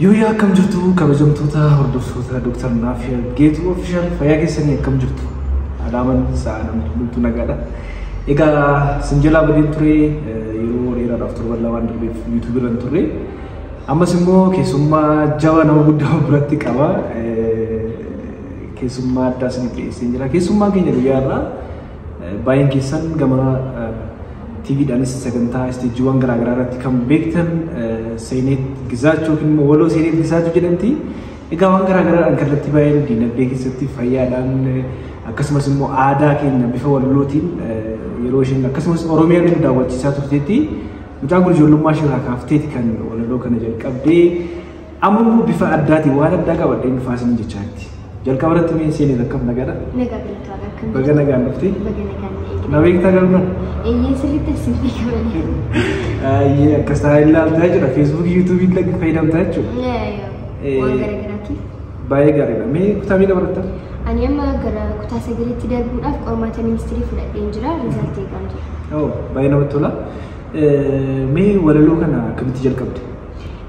Yooyyaa akkam jirtu kabajamtoota hordoftoota Dr. Naafiyaa Geetuu Official, fayyaa keessanii akkam jirtu? Alaaman sa'a namni hundumtuu nagaadha. Egaa sinjalaa badeen ture yeroo dheeraadhaaf, torban lamaan darbeef YouTube irra turre. Ammas immoo keessummaa jabaa nama guddaa biratti qaba. Keessummaa addaa isiniif dhiyeessee jira. Keessummaan keenya guyyaa irraa baay'een keessan gama TVdhaanis sagantaa isteejiiwwan garaagaraa irratti kan beektan Seeneet Gizaachuu yookiin immoo Waloo Seeneet Gizaachuu jedhamti. Egaa waan garaagaraadhaan kallattii baay'een dinagdee keessatti, fayyaadhaan, akkasumas immoo aadaa keenya bifa walalootiin yeroo isheen akkasumas Oromiyaa nu daawwachiisaa turteetti. Mucaan kun ijoollummaa ishee irraa kaafteeti kan walaloo kana jalqabdee, amma immoo bifa addaatiin waan addaa qabadhee dhufaa isin jechaatti. Jalqaba irratti mee Seeneet, akkam, nagaadha? Nagaa galatoodha. Akkam? Baga nagaan dhufte. Baga nagaan eegale. Na beektaa garuu? Eeyyee, sirriitti isin beekamanii. Ayyee, akkas taa'ee ilaaltaa jechuudha. Feesbuukii, Yuutuubii illee fayyadamtaa jechuudha. Waan garaagaraatiif. Baay'ee gaariidha. Mee kutaa meeqa barattaa? Ani amma gara kutaa sagaliitti darbuudhaaf qormaata ministirii fudhadheen jira. Riizaltii eegaan jira. Oh, baay'ee namatti tola. Mee walaloo kana akkamitti jalqabde?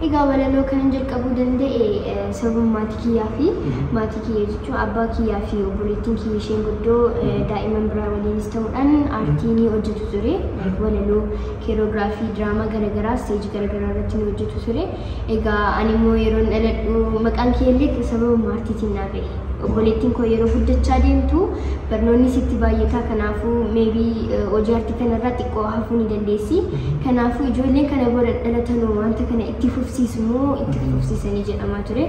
Egaa walaloo kanan jalqabuu danda'e sababa maatii kiyyaa fi maatii kiyya jechuun abbaa kiyyaa fi obboleettiin kiyya isheen guddoo daa'imman biraa waliinis ta'uudhaan aartii ni hojjetu ture. Walaloo, keeroogiraafii, diraamaa garaagaraa isteejii garaagaraa irratti ni hojjetu ture. Egaa ani immoo yeroon dhaladhu maqaan kiyya illee sababa aartiitiin naa ba'e. Obboleettiin koo yeroo guddachaa deemtu barnoonni sitti baay'ata, kanaafuu maybe hojii aartii kanarraa xiqqoo hafuu ni dandeessi. Kanaafuu ijoolleen kana booda dhalatan wanta kana itti fufsiisu moo itti fufsiisanii jedhamaa ture.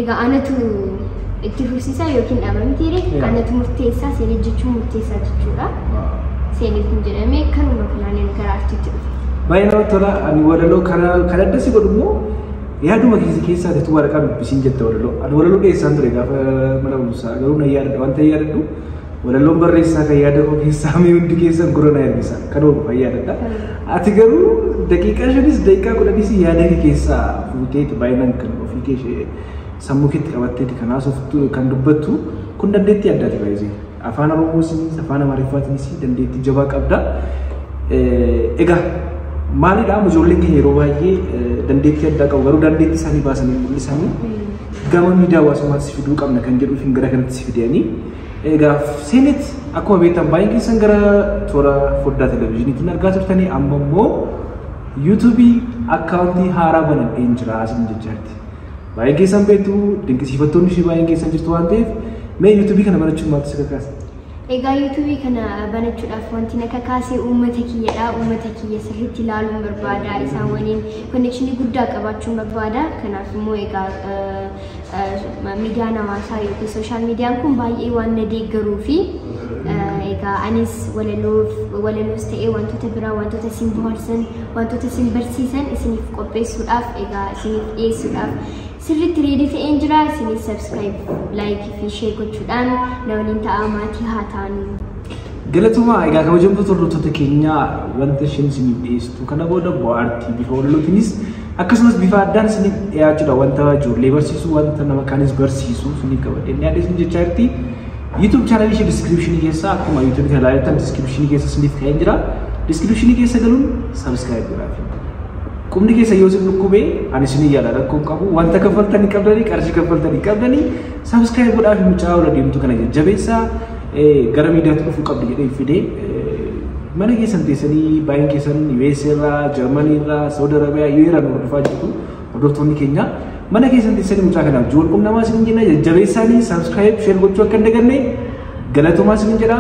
Egaa anatu itti fufsiisaa yookiin dhaabamtiire, anatu murteessaa, Seenet jechuun murteessaa jechuudha. Seenet kun jedhamee kanuma kanaan gara aartiitti dhufe. Baay'ee namatti tola. Ani walaloo kana kan adda si godhu immoo yaaduma keessa keessaatitu waraqaa dubbisiin jette walaloo. Ani walaloo dhiyeessaan ture gaafa mana barumsaa, garuu na yaadadha wanta yaadadhu walaloon barreessaa kan yaada koo keessaa mee hundi keessan gurra na ergisa. Kanuma qofa yaadadha. Ati garuu daqiiqaa 5s daqiiqaa 10s yaada kee keessaa fuuteeti baay'inaan kan ofii kee ishee sammuu keetti qabatteeti kan haasoftu, kan dubbattu. Kun dandeettii addaati baay'ee. Afaan Oromoosinis afaan Amaariffaatiinis dandeettii jabaa qabda. Egaa maalidha, ijoolleen keenya yeroo baay'ee dandeettii addaa qabu, garuu dandeettii isaanii baasanii mul'isanii gama miidiyaa hawaasummaatti si fiduu qabna kan jedhuuf gara kanatti si fidanii. Egaa Seenet, akkuma beektan baay'een keessan gara toora foddaa televezyiiniitiin argaa turtanii, amma immoo Yuutuubii akkaawuntii haaraa banadheen jira isin jechaatti. Baay'een keessan beektu, dinqisiifattoonni ishee baay'een keessan jirtu waan ta'eef, mee Yuutuubii kana banachuun maaltu si kakaase? Egaa Yuutuubii kana banachuudhaaf wanti na kakaase uummata kiyyadha. Uummata kiyya sirriitti ilaaluun barbaada. Isaan waliin konnekshinii guddaa qabaachuun barbaada. Kanaaf immoo egaa miidiyaan hawaasaa yookiin sooshaal miidiyaan kun baay'ee waan na deeggaruu fi egaa anis walaloos ta'ee wantoota biraa, wantoota isin bohaarsan, wantoota isin barsiisan isiniif qopheessuudhaaf, egaa isiniif dhiyeessuudhaaf sirriitti ready ta'een jira. Isinis subscribe, like fi share gochuudhaan na waliin ta'aa, maatii haa ta'anu. Galatumaa. Egaa kabajamtoota hordoftoota keenyaa, wanta isheen isiniif dhiyeessitu kana booda bohaartii bifa walalootiinis akkasumas bifa addaan isiniif dhiyaachuudha, wanta ijoollee barsiisu, wanta nama kaanis barsiisu isiniif qabadhee dhiyaadhe isin jechaa jirti. YouTube channel ishee description keessa, akkuma YouTube kana ilaaltan description keessa isiniif ka'een jira. Description keessa galuun subscribe godhaa. Qubni keessa yoo isin dhukkubee ani isin yaala, rakkoo qabu. Wanta kaffaltanii qabdanii, qarshii kaffaltanii qabdanii, subscribe godhaa fi mucaa ola deemtu kana jajjabeessaa, gara miidiyaatti dhufuu qabdi jedhee fidee. Mana keessan teessanii baay'een keessan USA irraa, Jarmanii irraa, Saudi Arabiyaa, yoo hordofaa jirtu hordoftoonni keenya, mana keessan teessanii mucaa kanaaf wal quunnamaa isin jenna, jajjabeessaanii subscribe, share gochuu akka hin daganne. Galatumaa isin jedha.